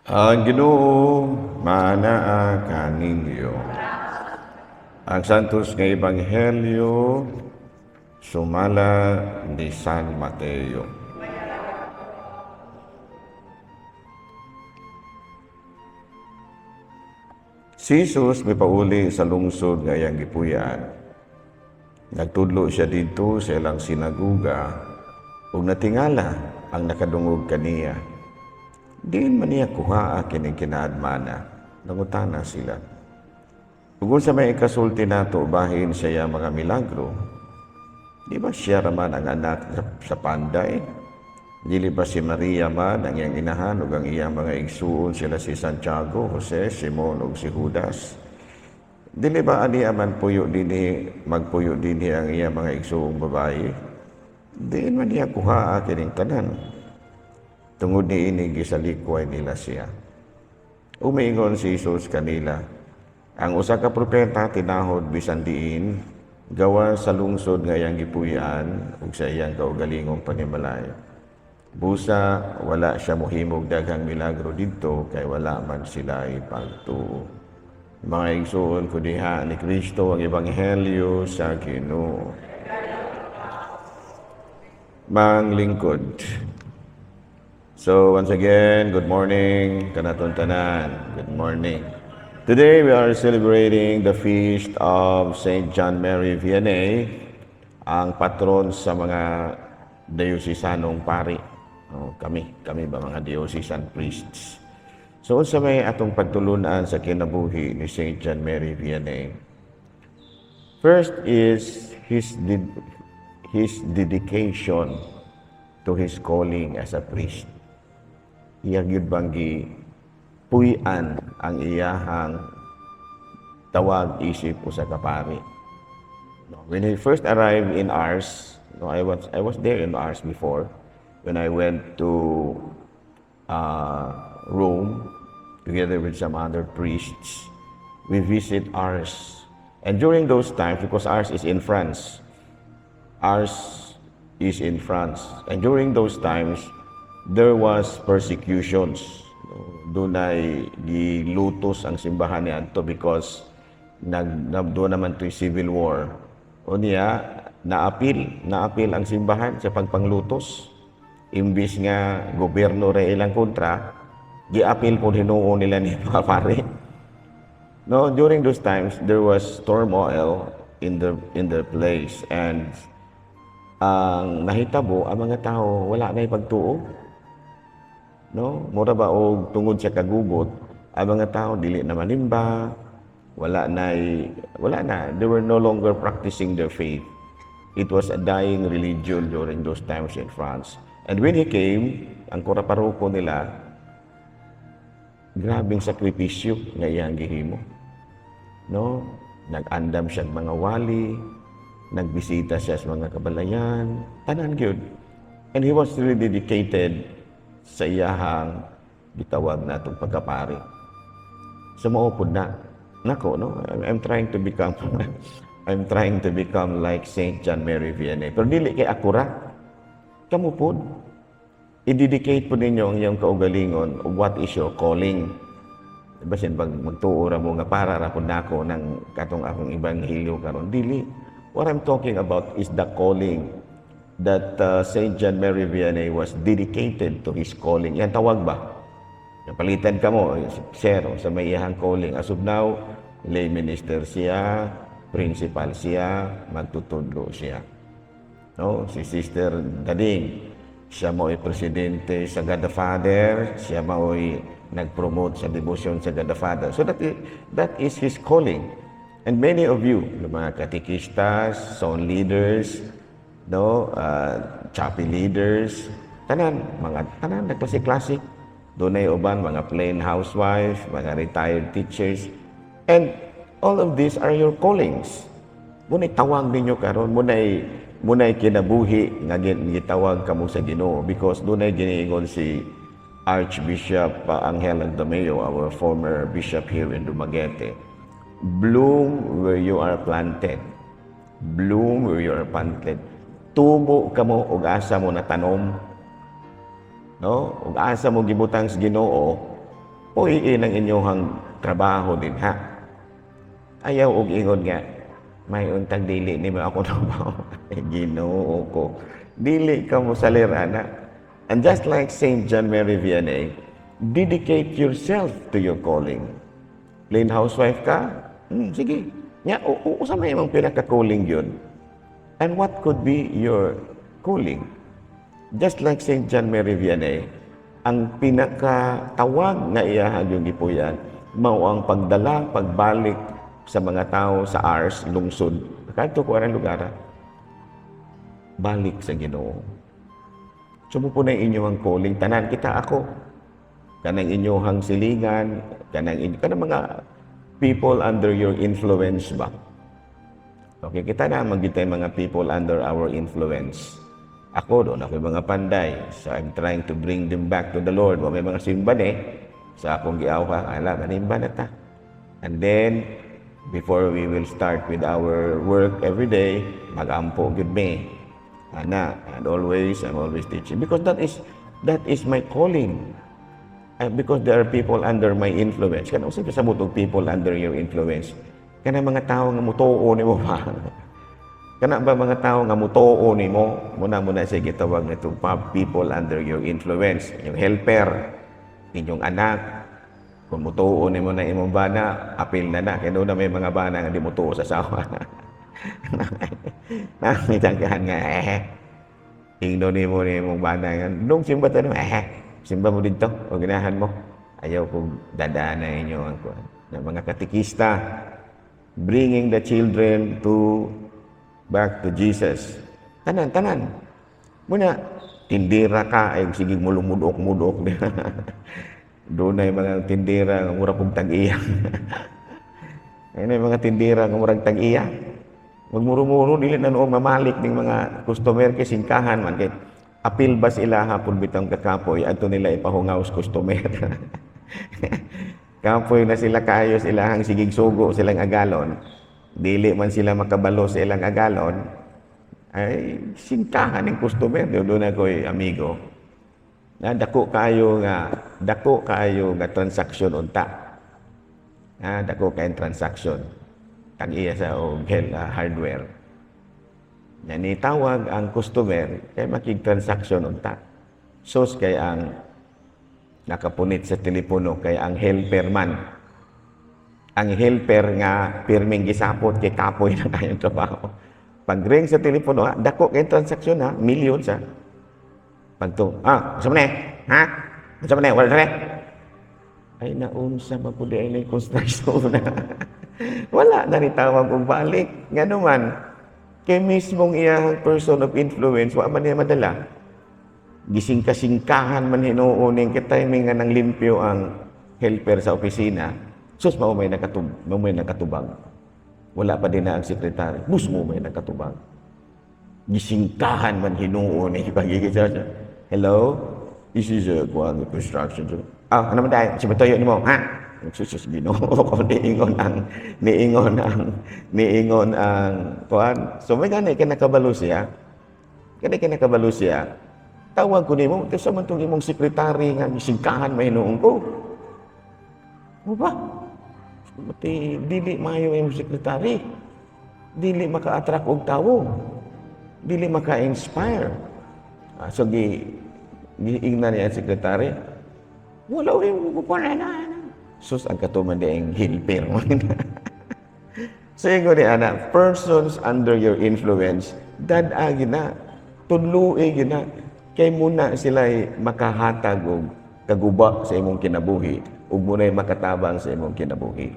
Ang Ginoo maanaa kaninyo. Ang Santos nga Ebanghelyo sumala ni San Mateo. Si Jesus mipauli sa lungsod nga iyang gipuy-an. Nagtudlo siya didto sa ilang sinaguga ug natingala ang nakadungog kaniya. Diin man niya kuhaa kining kinaadmana? Nangutana sila. Ug unsa may ikasulti nato bahin sa iyang mga milagro? Di ba siya raman ang anak sa panday? Dili ba si Maria man ang iyang inahan ug ang iyang mga igsuon sila si Santiago, Jose, Simon ug si Judas? Dili ba ani man puyo dinhi, magpuyo dinhi ang iyang mga igsuong babayi? Diin man niya kuhaa kining tanan? Tungod niini gisalikway nila siya. Umiingon si Jesus kanila, ang usa ka propeta tinahod bisan diin, gawa sa lungsod nga iyang gipuy-an ug sa iyang kaugalingong panimalay. Busa wala siya mohimog daghang milagro didto kay wala man sila ipagtuo. Mga igsoon ko diha ni Kristo ang ebanghelyo sa Ginoo. Manglingkod. So once again, good morning kanaton tanan. Good morning. Today we are celebrating the feast of Saint John Mary Vianney, ang patron sa mga diocesanong pari. Oh, kami ba mga diocesan priests. So unsa may atong pagtulunan sa kinabuhi ni Saint John Mary Vianney? First is his dedication to his calling as a priest. Iya gyud bang gipuy-an ang iyahang tawag isip usa ka pari. No, when he first arrived in Ars, no, I was there in Ars before when I went to Rome together with some other priests. We visit Ars. And during those times, because Ars is in France, Ars is in France. And during those times, there was persecutions. Dunay gilutos ang simbahan niadto because doon naman to'y civil war. O niya, naapil ang simbahan sa pagpanglutos. Imbis nga gobyerno ra ilang kontra, giapil po hinuon nila ni mga pare. No, during those times there was turmoil in the place and ang nahitabo ang mga tao wala na ipagtuo. No, mura ba og tungod sa kagubot ang mga tao dili na manimba, wala na, they were no longer practicing their faith. It was a dying religion during those times in France. And when he came, ang kura paroko nila, grabing sakripisyo nga iyang gihimo. No? Nag-andam siya mga wali, nagbisita siya sa mga kabalayan, tanan gyud. And he was really dedicated sa iyahang gitawag na atong pagkapari. So mao pud na. Nako, no? I'm trying to become like Saint John Mary Vianney. Pero dili kay ako ra. Kamo pod. I-dedicate po ninyo ang iyong kaugalingon of what is your calling. Basin pag magtuo ra mo nga para ra pud nako ng katong akong ebanghelyo karon. Dili. What I'm talking about is the calling that Saint John Mary Vianney was dedicated to his calling. Yan tawag ba? Palitan ka mo, sir, sa may iyahang calling. As of now, lay minister siya, principal siya, magtutudlo siya. No? Si Sister Dading, siya mo'y presidente sa God the Father, siya mo'y nag-promote sa devotion sa God the Father. So that is his calling. And many of you, yung mga katekistas, zone leaders, no, chapel leaders, tanan, mga tanan nagklase-klase. Dunay uban mga plain housewife, mga retired teachers. And all of these are your callings. Muna'y tawag ninyo karon, muna'y kinabuhi nga gitawag kamo sa Ginoo because dunay giniingon si Archbishop Angel Lagdameo, our former bishop here in Dumaguete. Bloom where you are planted. Bloom where you are planted. Tubo kamo og asa mo natanom. No? Ug asa mo gibutang sa Ginoo, Puy-in ang inyong trabaho din ha. Ayaw og ingon nga, "May untag dili nimo ako trabaho." Ay, Ginoo ko. Dili ka mo salir ana. And just like Saint John Mary Vianney, dedicate yourself to your calling. Plain housewife ka? Sige. Nya, usa may imong pinaka-calling yun. And what could be your calling? Just like Saint John Mary Vianney, ang pinakatawag nga iyahang yung gipuyan, mao ang pagdala, pagbalik sa mga tao sa Ars, lungsod, kadto ko anang lugar, balik sa Ginoo. So mao po na inyo ang calling, tanan kita ako. Kanang inyong silingan, kanang mga people under your influence ba? Okay, kita na magitay mga people under our influence. Ako doon, ako yung mga panday. So I'm trying to bring them back to the Lord. Wa may mga simba eh. Sa akong giawha, ala, manimba na ta. And then, before we will start with our work every day, mag-ampo gyud me. Ana, and always, I'm always teaching. Because that is my calling. Because there are people under my influence. Kana usa sa og people under your influence? Kana mga tao nga mutuo nimo ba? Kana ba mga tao nga mutuo nimo? Muna muna siya gitawag nitong people under your influence. Yung helper, inyong anak. Kung mutuo nimo na imong bana, apil na na. Kaya na may mga bana nga di mutuo sa asawa. Nakitangkahan nga eh. Ingno nimo ni imong bana nga, "Nung simba ta no, eh, simba mo didto o ganahan mo." Ayaw kong dadaan na inyo ang kuan. Na mga katikista, bringing the children to back to Jesus. Tanan, tanan. Muna, tindira ka, ay sige mulumudok-mudok. Doon na yung mga tindira nga mura kong tag-iya. Ayun na yung mga tindira nga murag tag-iya. Magmuro-muro, dili na noong mamalik ning mga customer kay singkahan man kay apil ba sila hapon bitang kakapoy adto nila ipahungaw sa customer. Kapoy na sila kaayo sa ilahang sigig sugo silang agalon. Dili man sila makabalo sa ilang agalon. Ay singkahan ng customer. Doon na ko'y amigo. Na dako kaayo nga transaction unta. Ah, dako kayong transaction. Tag-iya sa og hardware. Nga nitawag ang customer kay makig-transaction unta. Sus, kay ang nakapunit sa telepono kay ang helper man. Ang helper nga pirming gisapot kay kapoy na kayong trabaho. Pag ring sa telepono, ha, dako kay transaksyon ha, millions ha. Pag to, "Ah, unsa man eh? Ha? Unsa man eh? Wala na." Ay, naunsa man pud ay construction na. Wala na ni tawag og balik. Ngano man, kay mismong iyang person of influence, wa man niya madala. Gisingka-singkahan man hinuon ning kay timing nga nang limpyo ang helper sa opisina. Sus, mao may nakatubag. Wala pa din na ang sekretary. Bus mo may nakatubag. Gisingkahan man hinuon ni pagiging siya. "Hello? This is a kuan construction." "Ah, ano man tayo? Si Batoyo nimo, ha?" Sus, Ginoo ko, niingon ang kuan. So may gani ka nakabalo siya. Gani ka nakabalo siya. "Tawag ko nimo, sa man tong imong sekretary nga gisingkahan may hinuon ko." Mo ba? Mati dili maayo imong sekretary. Dili maka-attract og tawo. Dili maka-inspire. Ah, so giingnan niya ang sekretary. "Wala ko ko na na." Sus, ang katuman di ang helper mo. So ingon ni ana, persons under your influence, dad-a na, tudloi gyud na, kay muna sila makahatag og kaguba sa imong kinabuhi ug muna'y makatabang sa imong kinabuhi.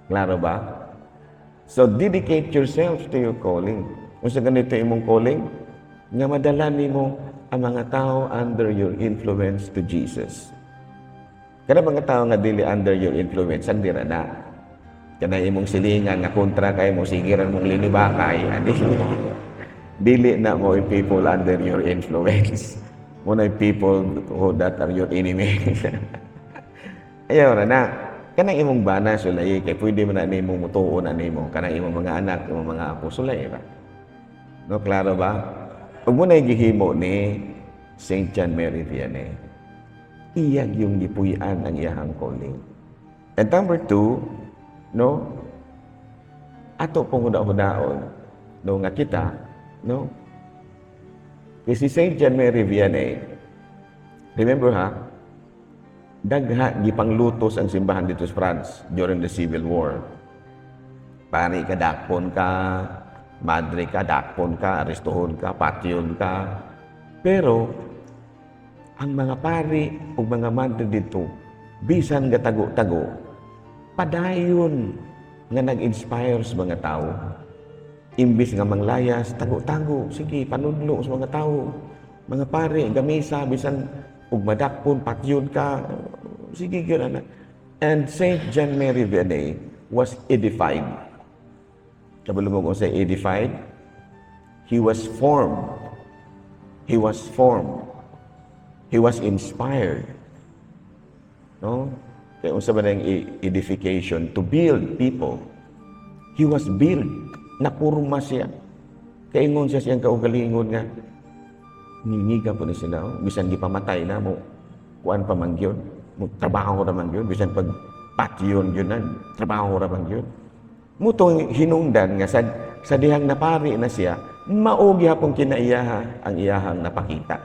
Klaro ba? So dedicate yourself to your calling. Unsa ganito imong calling? Nga madala nimo ang mga tao under your influence to Jesus. Kana mga tao nga dili under your influence, ang dira na. Kana imong silingan nga kontra kay mo sigiran mong linibakay, dili. Dili na mo people under your influence. Mo na people who that are your enemy. Ayaw ra na. Kanang imong bana sulay kay pwede man na nimo mutuo na nimo kanang imong mga anak, imong mga apo sulay ba. No, klaro ba? Ug mo na gihimo ni Saint John Mary Vianney. Iya gyung gipuy-an ang iyahang calling. And number two, no, ato pong huna-hunaon, no, nga kita, no, kasi si Saint John Mary Vianney, remember ha, dagha gipanglutos ang simbahan dito sa France during the Civil War. Pari ka, dakpon ka, madre ka, dakpon ka, arestuhon ka, patyon ka. Pero, ang mga pari o mga madre dito, bisan gatago-tago, padayon nga nag-inspire sa mga tao. Imbis nga manglayas, tago-tago, sige, panudlo sa mga tao. Mga pari, gamisa, bisan ug madakpon, patyon ka, sige, gyud ana. And Saint John Mary Vianney was edified. Kabalo mo kung sa edified? He was formed. He was formed. He was inspired. No? Kaya unsa ba na yung edification? To build people. He was built. Napurma siya. Kaingon siya siyang kaugalingon nga, ningiga po ni sila. Oh. Bisan gipamatay na mo, kuan pa man gyud. Mo trabaho ra man gyud. Bisan pag patyon gyud na, trabaho ra man gyud. Mutong hinungdan nga sa dihang napari na siya, mao gihapon kinaiyaha ang iyahang napakita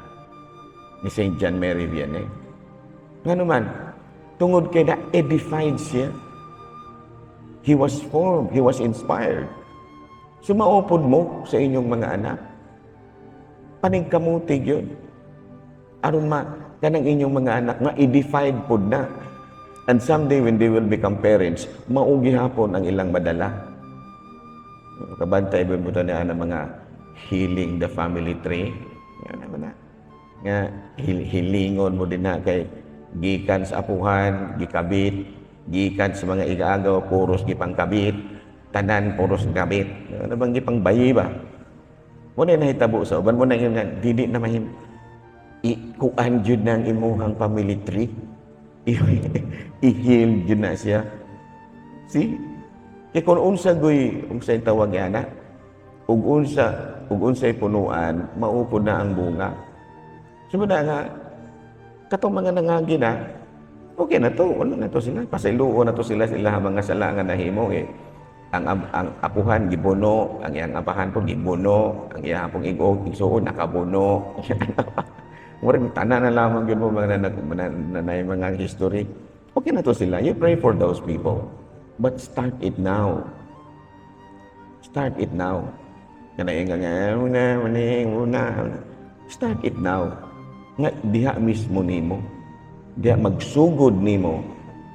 ni Saint John Mary Vianney. Nga naman, tungod kay na edified siya. He was formed, he was inspired. So mao pod mo sa inyong mga anak. Paningkamuti gyud. Aron ma kanang inyong mga anak nga edified pod na. And someday when they will become parents, mao gihapon ang ilang madala. Kabantay ba mo ni ang mga healing the family tree? Yan naman na. Nga hilingon mo din na kay gikan sa apuhan, gikabit, gikan sa mga igaagaw, puros gipangkabit, tanan puros gabit. Ano bang gipangbayi ba? Mo na nahitabo sa uban mo na yun nga dili na mahim ikuan jud ng imuhang family tree. I-heal jud na siya. See? Kay kung unsa goy unsay tawag ana, ug unsay punuan, mao pod na ang bunga. So na nga katong mga nangagi na, okay na to, wala na to sila. Pasayloon na to sila sa ilang mga sala nga nahimo eh. Ang apuhan gibuno, ang iyang apahan po gibuno, ang iyang pong igog igsuon nakabuno. Murag tanan na lamang gyud mo mga na, mga history. Okay na to sila. You pray for those people. But start it now. Start it now. Kana nga nga una maning una. Start it now. Nga diha mismo nimo. Diha magsugod nimo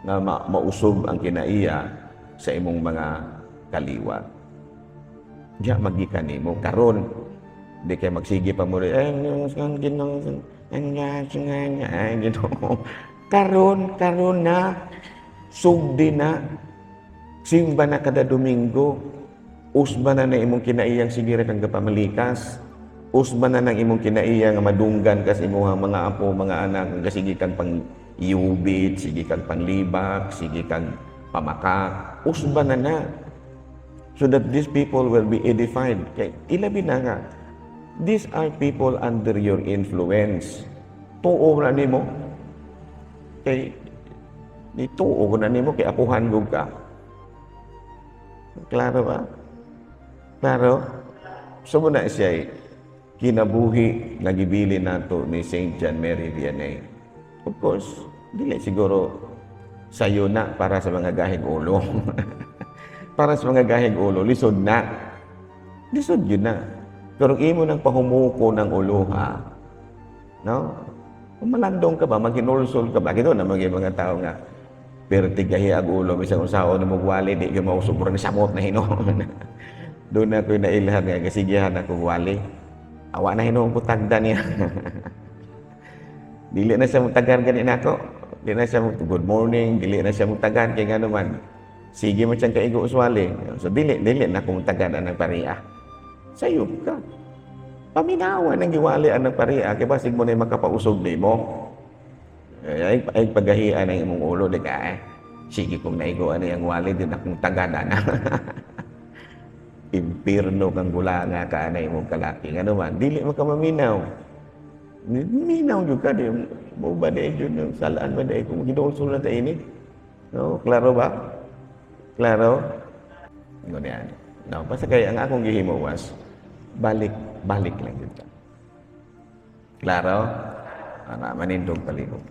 nga mausog ang kinaiya sa imong mga kaliwat. Diha magikan nimo karon di kay magsige pa mo eh ginoo ginoo karon karon na sugdi na, simba na kada Domingo, usba na na imong kinaiyang sige ra kang gapamalikas, usba na nang imong kinaiya nga madunggan kas imong mga apo, mga anak, nga sige kang pang yubit, sige kang panglibak, sige kang pamakak, usba na na so that these people will be edified. Kay ilabi na nga these are people under your influence. Tuo na nimo kay ni tuo na nimo kay apuhan gug ka. Klaro ba? Klaro? So mo na siya kinabuhi nga gibilin nato ni Saint John Mary Vianney. Of course, dili siguro sayo na para sa mga gahig ulo. Para sa mga gahig ulo, lisod na. Lisod yun na. Pero imo nang pahumuko ng ulo ha. No? Kung malandong ka ba, maghinulsol ka ba? Kito na mga mga tao nga perti gahi ag ulo bisan unsaon mo wali di gyud mao sobrang samot na hinuon. Doon na ko'y nailhan nga gasigihan ako wali. Awa na hinuon ko tagda niya. Dili na siya mutagan gani nako. Dili na siya mo good morning, dili na siya mutagan kay ngano man. Sige man siyang kaigo uswali. So dili dili na ko mutagan anang pariya. Sayop ka. Paminawan ang giwali anang pariya kay basig mo na makapausog nimo. Ay, ay pagahian ang imong ulo di ka eh. Sige kung naigo ani ang wali din akong tagana na. Impirno kang gulanga ka anay imong kalaki. Ngano man, dili man ka maminaw. Minaw jud ka di mo ba di jud yung salaan ba di kung gidool na ta ini. No, klaro ba? Klaro? Ingon yan. No, basta kay ang akong gihimo was balik balik lang jud ka. Klaro? Ana manindog palihog.